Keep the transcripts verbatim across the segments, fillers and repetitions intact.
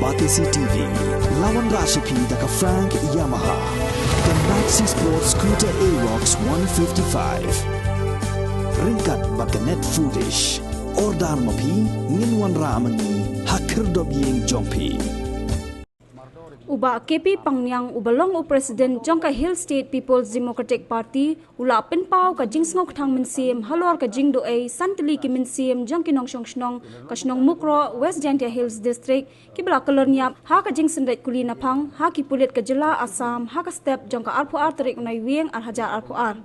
Batesi T V, la wanrah sha phi da ka Frank Yamaha, ka Maxi Sport Scooter Aerox one fifty-five. Ryngkat bad ka Net Foodish. Order ma phi, ngin wanrah ma ngi ha khyrdop ïing jong phi. U Bah K P Pangniang, uba long u President jong ka Hill State People's Democratic Party, u la pynpaw ka jingsngewkthang mynsiem halor ka jingduh ei san tylli ki mynsiem jong ki nongshong shnong ka shnong Mukroh, West Jaintia Hills District, kiba la kyllon ïap ha ka jingsynreit kuli naphang ha ki pulit ka jylla Assam ha ka step jong ka arphew ar tarik u Naiwieng ar hajar arphew ar.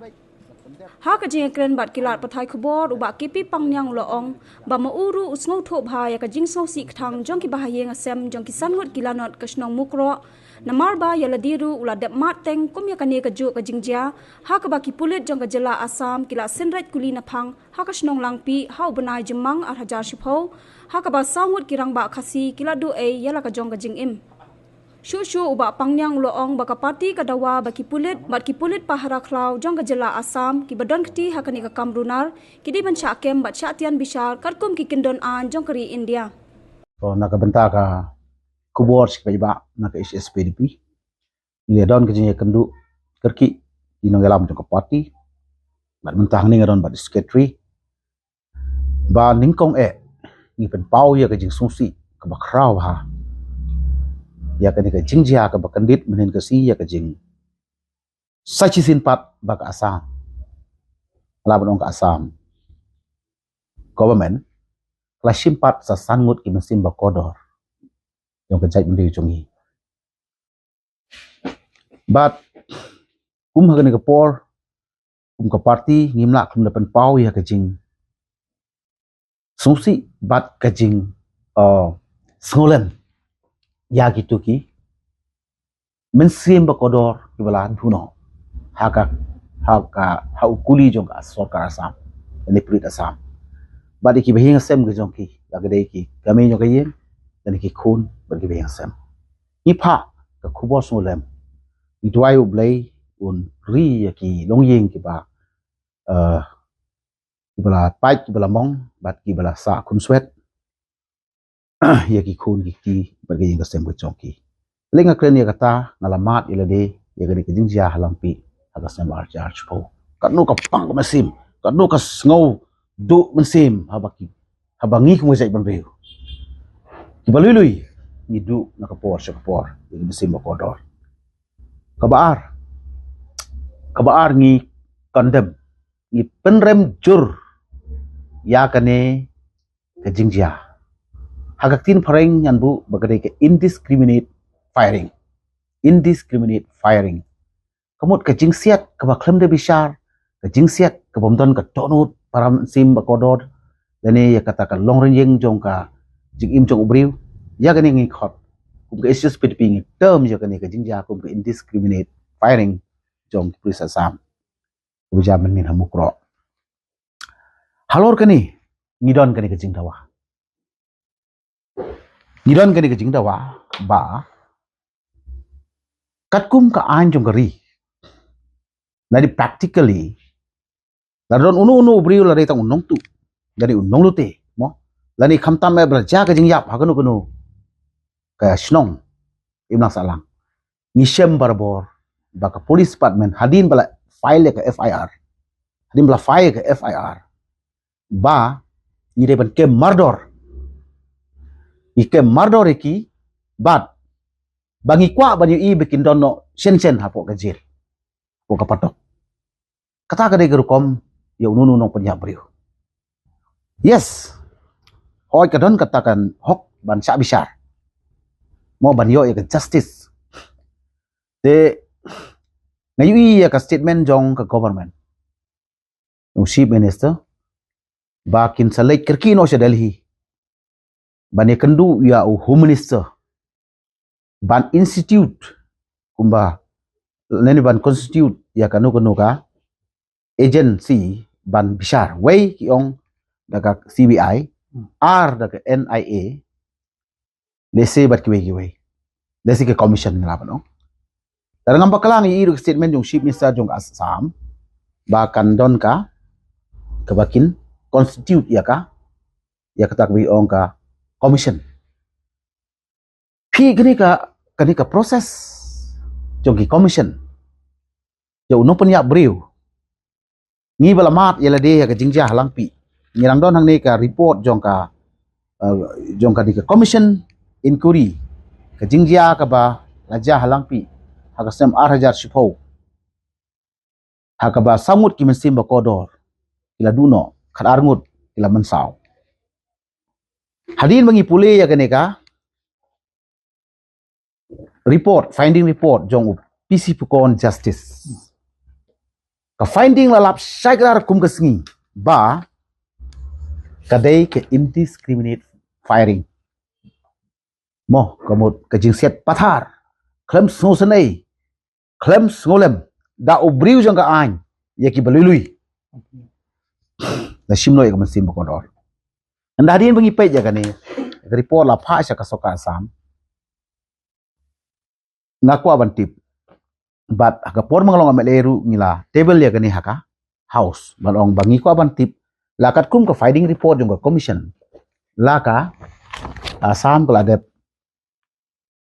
Ha ka jingïakren bad ki lad pathai khubor, u Bah K P Pangniang u la ong ba ma u ruh u sngewthuh bha ïa ka jingsngewsih kthang jong ki bahaïing hasem jong ki san ngut ki lanot ka shnong Mukroh, namar ba ïa lade ruh u la dep mad teng kum ïa kane kajuh ka jingjia, ha kaba ki pulit jong ka jylla Assam ki la synreit kuli naphang ha ka shnong Langpih ha u bnai Jymmang ar hajar shiphew, ha kaba saw ngut ki rangbah Khasi ki la duh ei ïa la ka jong ka jingim. Shuh shuh u Bah Pangniang u la ong ba ka party ka dawa ba ki pulit bad ki pulit pahara khlaw jong ka jylla Assam kiba don kti ha kane ka kam runar ki dei ban shah kem bad shah tian bishar katkum ki kyndon aiñ jong ka ri India. To, na ka bynta ka khubor sha ki paidbah na ka H S P D P, ngi la don ka jingïakynduh kyrkieh ki nongïalam jong ka party, bad mynta hangne nga don bad secretary, ba nyngkong eh ngi pynpaw ïa ka jingsngewsih kaba khraw ha ïa kane ka jingjia kaba kyndit mynhynnin ka sngi ïa ka jing sa shisien pat ba ka Assam, la ban ong ka Assam government ka la shim pat sa san ngut ki mynsiem ba kordor jong ka jaitbynriew jong ngi. Bad kum ha kane ka por, kum ka party, ngim lah khlem da pynpaw ïa ka jingsngewsih bad ka jing, uh, sngewlem ïa kito ki mynsiem ba kordor kiba la duh noh ha ka, ha ka, ha u kuli jong ka sorkar Assam, ne pulit Assam. Bad ïa ki bahaïing hasem ka jong ki, la ka dei ki kmie jong ka ïing, ne ki khun, bad ki bahaïing hasem. Ngi phah ka khubor sngewlem. Ngi duwai U Blei un ri ïa ki longïing kiba, eh, kiba la pait, kiba la mong bad kiba la sah khunswet ïa ki khun ki kti bad ka ïing ka sem ka jong ki. Lei nga kren ïa kata, nga la mad ïa lade ïa kane ka jingjia ha Langpih ha ka snem ar hajar shiphew. Katno ka pang ka mynsiem, katno ka sngewduh mynsiem haba ki, haba ngi kum ka jaitbynriew kiba lui lui ngi duh na ka por sha ka por ïa ka mynsiem ba kordor. Kaba ar, kaba ar ngi condemn, ngi pynrem jur ïa kane ka jingjia. Ha ka ktien phareng ngan buh ba ka dei ka indiscriminate firing. Indiscriminate firing. Ka mut ka jingsiat kaba khlem da bishar, ka jingsiat kaba ym don ka dohnud para mynsiem ba kordor, lane ïa kata ka longrynïeng jong ka jingim jong u briew. Ïa kane ngi khot kum ka H S P D P, ngi term ïa kane ka jingjia kum ka indiscriminate firing jong ki pulit Assam. Kaba jia mynhynnin ha Mukroh. Halor kane ngi don kane ka jingdawa. Ngi don kane ka jingdawa ba katkum ka aiñ jong ka ri, lada practically, lada don uno uno u briew, lada tang u nongtuh, lada u nonglute, mo, lada khamtam eh ba la jia ka jingïap ha kano kano ka shnong imlang sahlang, ngi shem barabor ba ka police department hadien ba la file ka F I R, hadien ba la file ka F I R, ba ngi dei ban kem mardor. Ngi kem mardor ïa ki, bad ba ngi kwah ban ïohi ba kin don noh shen shen hapoh ka jel, hapoh ka patok. Kata ka dei ka rukom ïa uno uno u nongpynïap briew. Yes, hooid ka don kata ka hok ban shah bishar, mo, ban ïoh ïa ka justice. Te nga ïohi ïa ka statement jong ka government, u Chief Minister, ba kin sa leit kyrkieh noh sha Delhi ban ïakynduh ïa u Home Minister ban institute kumba, lane ban constitute ïa kano kano ka agency ban bishar. Wei ki ong da ka C B I, ar da ka N I A, lehse bad kiwei kiwei, lehse ka commission, nga lah ban ong. Lada ngam bakla ngi ïohi ruh ka statement jong Chief Minister jong ka Assam ba kan don ka, kaba kin constitute ïa ka, ïa kata kaba ong ka commission. Phi Ki kane ka, kane ka process jong ki commission, ïa u nongpynïap briew, ngi ba la mad ïa lade ïa ka jingjia ha Langpih. Ngi dang don hangne ka report jong ka, eh, jong kane ka commission inquiry, ka jingjia kaba la jia ha Langpih ha ka snem ar hajar shiphew, ha kaba saw ngut ki mynsiem ba kordor ki la duh noh, khatar ngut ki la mynsaw. Hadien ba ngi pule ïa kane ka report, finding report jong u P C Pukon Justice, ka finding la lap shai kdar kum ka sngi ba ka dei ka indiscriminate firing. Mo, ka mut ka jingsiat pathar khlem sngewsynei, khlem sngewlem da u briew jong ka aiñ ïa ki ba lui lui. La shim noh ïa ka mynsiem ba kordor. Ynda hadien ba ngi peit ïa kane ka report la phah sha ka sorkar Assam, nga kwah ban tip. Bad ha ka por ma nga long M L A ruh ngi la table ïa kane ha ka House, ban ong ba ngi kwah ban tip, la katkum ka finding report jong ka commission, la ka Assam ka la dep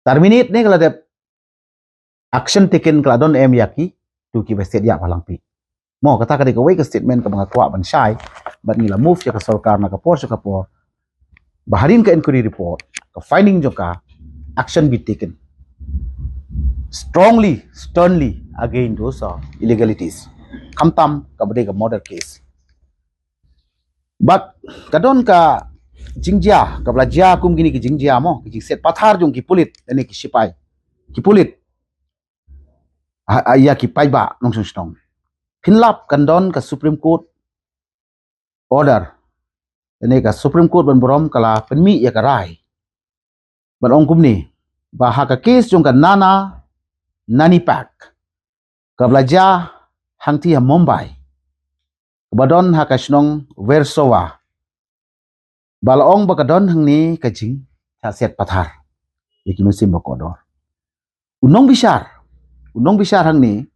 terminate ne ka la dep action taken, ka la don em ïa kitu kiba siat ïa ha Langpih? Mo, kata ka dei kawei ka statement kaba nga kwah ban shai. Bad ngi la move ïa ka sorkar na ka por sha ka por ba hadien ka inquiry report, ka finding jong ka, action be taken strongly, sternly against those, uh, illegalities. Khamtam kaba dei ka murder case. Bad ka don ka jingjia kaba la jia kum kine ki jingjia mo, ki jingsiat pathar jong ki pulit, ïa ne ki sipai, ki pulit, ha, ha, ïa ki paidbah nongshong shnong. Phin lap kan don ka Supreme Court order, ïa ne ka Supreme Court ban burom ka la pynmih ïa ka rai ban ong kumne, ba ha ka case jong ka Nana Nani Pak kaba la jia hangtei ha Mumbai, kaba don ha ka shnong Versova, ba la ong ba ka don hangne ka jingsiat pathar ïa ki mynsiem ba kordor. U nongbishar, u nongbishar hangne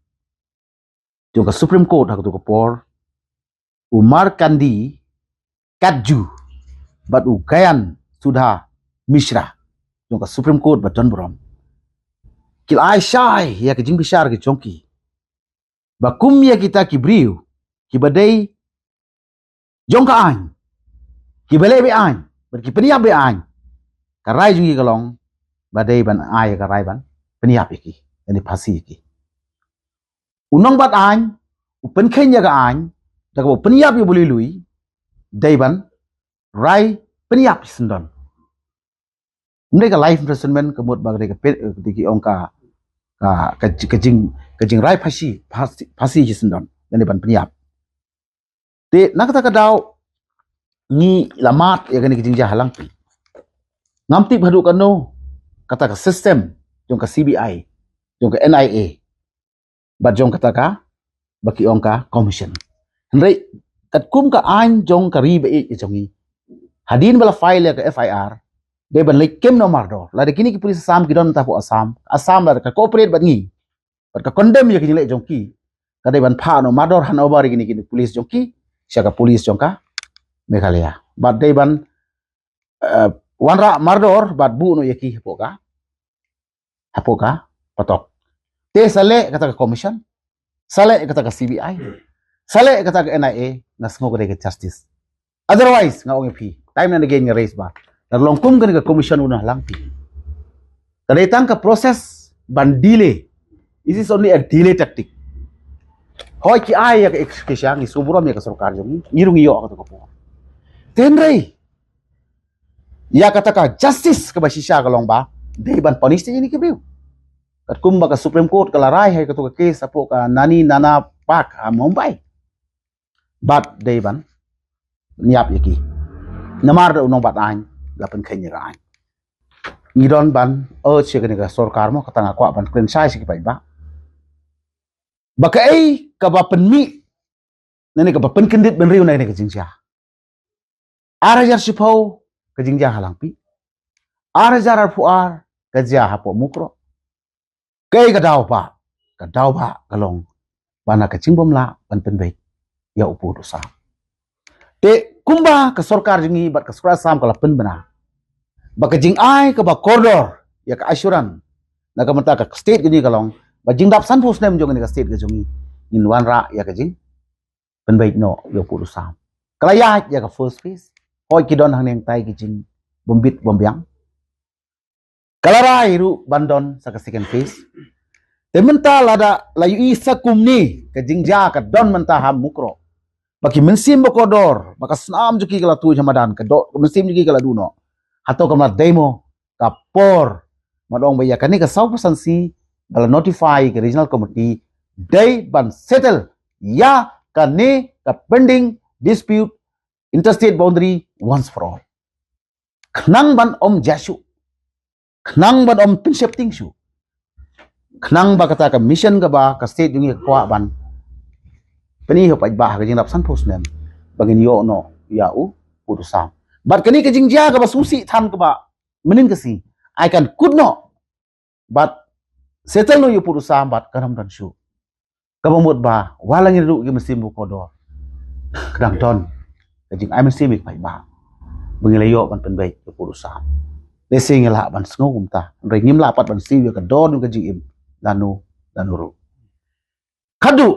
jong ka Supreme Court ha katu ka por, u Markandi Katju bad u Gayan Sudha Mishra jong ka Supreme Court ba don burom, ki la ai shai ïa ka jingbishar ka jong ki ba kum ïa kita ki briew kiba dei jong ka aiñ, kiba leh be-aiñ bad ki pynïap be-aiñ, ka rai jong ki ka long ba dei ban ai ka rai ban pynïap ïa ki, ïa ne phasi ïa ki. U nongbat aiñ u pynkheiñ ïa ka aiñ da kaba u pynïap ïa u ba lui lui, dei ban rai pynïap shisyndon. Ym dei ka life imprisonment, ka mut ba ka dei ka pit, eh, dei ki ong ka, ka, ka, ka jing, ka jingrai phasi, phasi, phasi shisyndon, ïa ne ban pynïap. Te na kata ka daw ngi la mad ïa kane ka jingjia ha Langpih. Ngam tip haduh katno kata ka system jong ka C B I, jong ka N I A, bad jong kata ka, ba ki ong ka commission. Hynrei katkum ka aiñ jong ka ri ba ïeit jong ngi, hadien ba la file ïa ka F I R, dei ban leit kem na u mardor. Lada kine ki pulit Assam ki don hapoh Assam, Assam lada ka cooperate bad ngi, bad ka condemn ïa ki jingleh jong ki, ka dei ban phah na u mardor, hand over ïa kine ki pulit jong ki sha ka pulit jong ka Meghalaya. Bad dei ban, eh, wanrah mardor bad buh noh ïa ki hapoh ka, hapoh ka patok. Te sa leh kata ka commission, sa leh kata ka C B I, sa leh kata ka N I A, nga sngew ka dei ka justice. Otherwise nga ong ïa phi, time and again nga raise ba, lada long kum kane ka commission u na Langpih, ka dei tang ka process ban delay. This is only a delay tactic. Hooid ki ai ïa ka excuse, ngi sngewburom ïa ka sorkar jong ngi, ngi ruh ngi ïoh kata ka por. Te hynrei ïa kata ka justice kaba shisha ka long ba dei ban punish ïa kine ki briew. Katkum ba ka Supreme Court ka la rai ha katu ka case hapoh ka Nani Nana Pak ha Mumbai, bad dei ban pynïap ïa ki. Namar da u nongbat aiñ la pynkheiñ ïa ka aiñ. Ngi don ban urge ïa kane ka sorkar mo, kata nga kwah ban kren shai sha ki paidbah, ba kaei kaba pynmih, ne kaba pynkyndit bynriew na kane ka jingjia. Ar hajar shiphew ka jingjia ha Langpih. Ar hajar arphew ar ka jia hapoh Mukroh. Kaei ka daw ba, ka daw ba ka long ba na ka jingbymlah ban pynbeit ïa u pud u sam. Te kumba ka sorkar jong ngi bad ka sorkar Assam ka la pynbna ba ka jingai kaba kordor ïa ka assurance na ka bynta ka state ka jong ngi ka long ba jingdap sanphew snem jong kane ka state ka jong ngi, ngin wanrah ïa ka jingpynbeit noh ïa u pud u sam. Ka la ïaid ïa ka first phase, hooid ki don hangne hangtai ki jingbymbit bymbiang. Ka la rai ruh ban don sa ka second phase. Te mynta lada la ïohi sa kumne ka jingjia ka don mynta ha Mukroh, ba ki mynsiem ba kordor, ba ka snam jong ki ka la tuid ha madan, ka do, ka mynsiem jong ki ka la duh noh. Hato kam la dei mo ka por, ma dong ba ïa kane ka saw percent si ba la notify ka regional committee dei ban settle ïa kane ka pending dispute interstate boundary once for all. Khnang ban ym jia shuh, khnang ban ym pynsheptieng shuh, khnang ba kata ka mission kaba ka state jong ngi ka kwah ban pyni ha paidbah ha ka jingdap sanphew snem, ba ngin ïoh noh ïa u pud u sam. Bad kane ka jingjia kaba sngewsih than kaba mynnin ka sngi, ai kan kut noh bad settle noh ïa u pud u sam bad kan ym don shuh. Kaba mut ba wat la ngi ruh ki mynsiem ba kordor, ka dang don ka jingai mynsiem ïa ki paidbah ba ngi la ïoh ban pynbeit ïa u pud u sam. Lehse ngi lah ban sngew kumta, hynrei ngim lah pat ban siew ïa ka dor jong ka jingim lano lano ruh. Khadduh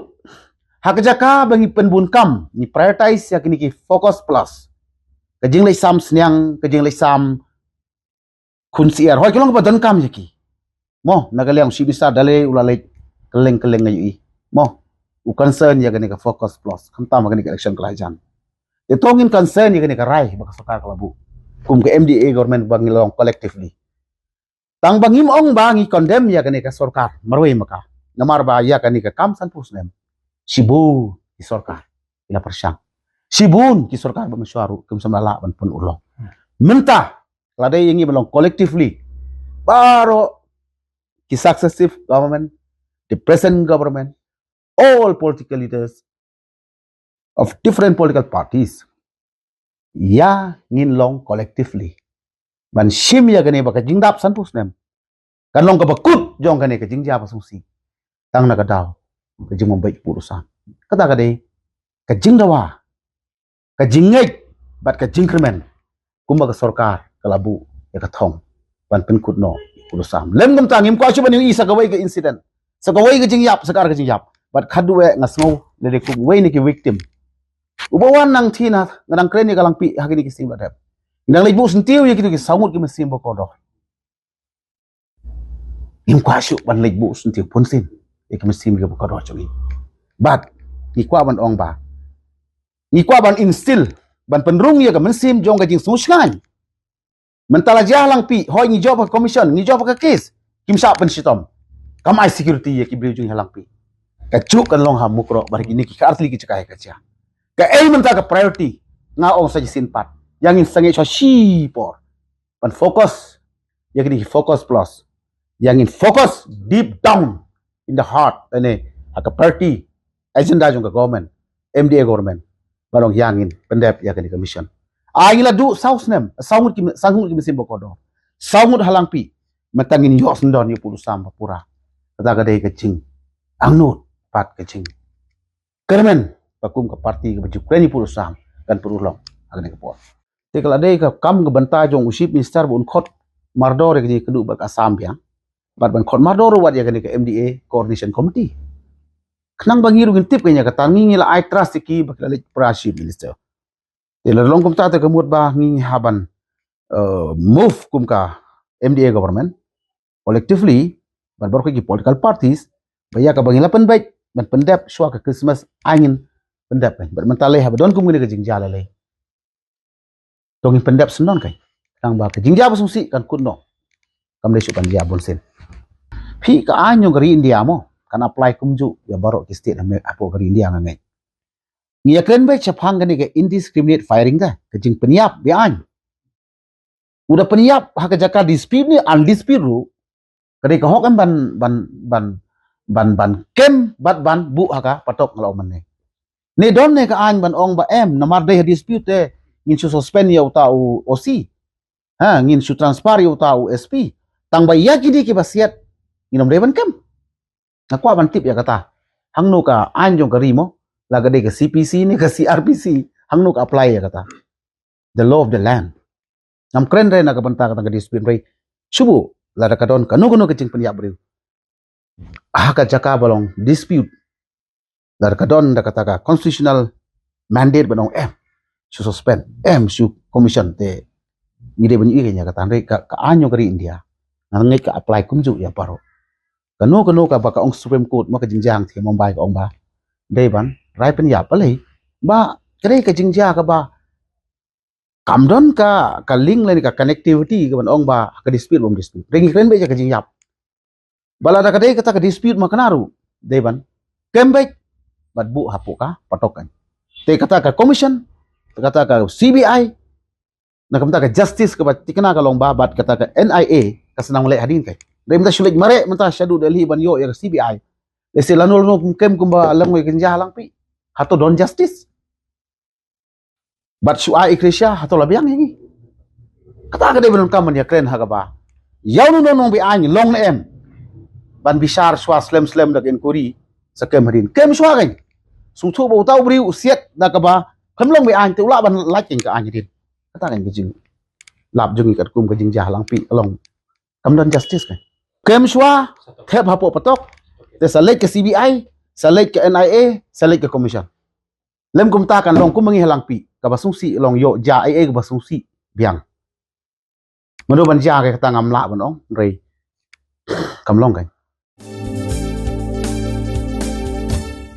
ha ka jaka ba ngi pynbun kam, ngi prioritize ïa kine ki focus plus, ka jingleit sam sniang, ka jingleit sam khun syiar, hooid ka long kaba donkam ïa ki. Mo, na ka liang u Chief Minister da lei u la leit kylleng kylleng, nga ïohi. Mo, u concern ïa kane ka focus plus, khamtam ha kane ka election ka la jan. Te to ngin concern ïa kane ka rai ba ka sorkar ka la buh kum ka M D A government ba ngi long collectively. Tang ba ngim ong ba ngi condemn ïa kane ka sorkar marwei ma ka, namar ba ïa kane ka kam sanphew snem shibun ki sorkar ki la pyrshang, shibun ki sorkar ba mynshuwa ruh kim shym la lah ban pynurlong. Mynta lada ïa ngi ba long collectively, baroh ki successive government, the present government, all political leaders of different political parties, ïa ngin long collectively ban shim ïa kane ba ka jingdap sanphew snem kan long kaba kut jong kane ka jingjia ba sngewsih, tang na ka daw ka jingpynbeit pud u sam. Kata ka dei ka jingdawa, ka jingngeit bad ka jingkyrmen kumba ka sorkar ka la buh ïa ka thong ban pynkut noh pud u sam. Lem kumta ngim kwah shuh ban ïohi sa kawei ka incident, sa kawei ka jingïap, sa ka ar ka jingïap. Bad khadduh eh nga sngew lada kum uwei na ki victim uba wan nangthie, nga dang kren ïa ka Langpih ha kine ki sngi ba dep, ngi dang leit buh syntiew ïa kito ki saw ngut ki mynsiem ba kordor. Ngim kwah shuh ban leit buh syntiew bunsien ïa ki mynsiem ba kordor jong ngi. Bad ngi kwah ban ong ba ngi kwah ban instill, ban pynrung ïa ka mynsiem jong ka jingsngewshngaiñ. Mynta la jia ha Langpih, hooid ngi jop ha ka commission, ngi jop ha ka case, kim shah pynshitom. Kam ai security ïa ki briew jong ngi ha Langpih. Kajuh kan long ha Mukroh bad kine ki artylli ki jaka ïa ka jia. Kaei mynta ka priority? Nga ong sa shisien pat, ïa ngin sangeh sha shipor ban focus ïa kine ki focus plus, ïa ngin focus deep down in the heart, lane ha ka party agenda jong ka government, M D A government, ba long ïa ngin pyndep ïa kane ka mission. Ai ngi la duh saw snem, saw ngut ki, saw ngut ki mynsiem ba kordor, saw ngut ha Langpih, mynta ngin ïoh sngewdon ïa u pud u sam ba pura. Kata ka dei ka jingangnud bad ka jingkyrmen ba kum ka party kaba ju kren ïa u pud u sam kan pynurlong ha kane ka por. Te ka la dei ka kam ka bynta jong u Chief Minister ba un khot mardor ïa kane ka duh bad ka Assam biang, bad ban khot mardor ruh wat ïa kane ka M D A Coordination Committee, khnang ba ngi ruh ngin tip ka ïa kata. Ngi, ngi la ai trust ïa ki ba ki la leit para Chief Minister. Te la long kumta te ka mut ba ngi, ngi hap ban, eh, move kum ka M D A government collectively bad baroh ki political parties, ba ïa kaba ngi la pynbeit ban pyndep shuwa ka Christmas ai ngin pyndep. Bad mynta lei haba don kum kane ka jingjia lei lei, to ngin pyndep sngewdon kai, tang ba ka jingjia ba sngewsih kan kut noh, kam dei shuh kan jia bunsien. Phi, ka aiñ jong ka ri India mo kan apply kumjuh ïa baroh ki state hapoh ka ri India, nga ngeit. Ngi ïa kren beit shaphang kane ka indiscriminate firing, ka, ka jingpynïap be aiñ. U da pynïap ha ka jaka dispute ne undispute ruh, ka dei ka hok em ban, ban, ban, ban, ban kem bad ban buh ha ka patok, nga la ong mynne. Ne don ne ka aiñ ban ong ba em, namar dei ha dispute te ngin shu suspend ïa uta u O C, ha, ngin shu transfer ïa uta u S P, tang ba ïa kine kiba siat ngin ym dei ban kem? Nga kwah ban tip ïa kata. Hangno ka aiñ jong ka ri mo, la ka dei ka C P C ne ka C R P C, hangno ka apply ïa kata? The law of the land. Ngam kren re na ka bynta kata ka dispute, hynrei shu buh lada ka don kano kano ka jingpynïap briew ha ka jaka ba long dispute, lada ka don da kata ka constitutional mandate ban ong em, shu suspend, em, shu commission, te ngi dei ban ïohi ïa kata. Hynrei ka, ka aiñ jong ka ri India nga ngeit ka apply kumjuh ïa baroh. Kano kano kaba ka ong Supreme Court, ma ka jingjia hangtei mynba ka ong ba dei ban rai pynïap, balei? Ba ka dei ka jingjia kaba kam don ka, ka link lane ka connectivity kaban ong ba ka dispute bym dispute. Hynrei ngi kren beit ïa ka jingïap. Ba lada ka dei kata ka dispute ma kane ruh, dei ban kem beit bad buh hapoh ka patok kan. Te kata ka commission, kata ka C B I, na ka bynta ka justice kaba thikna ka long ba, bad kata ka N I A ka sdang leh hadien kai. Hynrei mynta shu leit mareh mynta shaduh Delhi ban ïoh ïa ka C B I. Lehse lano lano kum kem kumba long ïa ka jingjia ha Langpih, hato don justice? Bad shu ai i Krisha, hato la biang ïa ngi? Kata ka dei ban ong, kam ban ïakren ha kaba ïa uno uno u nongbiaiñ long ne em, ban bishar shuwa slem slem da ka inquiry, sa kem hadien. Kem shuwa kan. Sngewthuh ba uta u briew u siat da kaba khlem long biaiñ, te u lah ban lait kan ka aiñ hadien. Kata kan ka jinglap jong ngi katkum ka jingjia ha Langpih ka long kam don justice kan. Kem shuwa, thep hapoh patok, te sa leit ka C B I, sa leit ka N I A, sa leit ka commission. Lym kumta kan long kum ma ngi ha Langpih, kaba sngewsih long ïoh jia ei ei kaba sngewsih biang. Mano ban jia ka, kata ngam lah ban ong, hynrei kam long kan.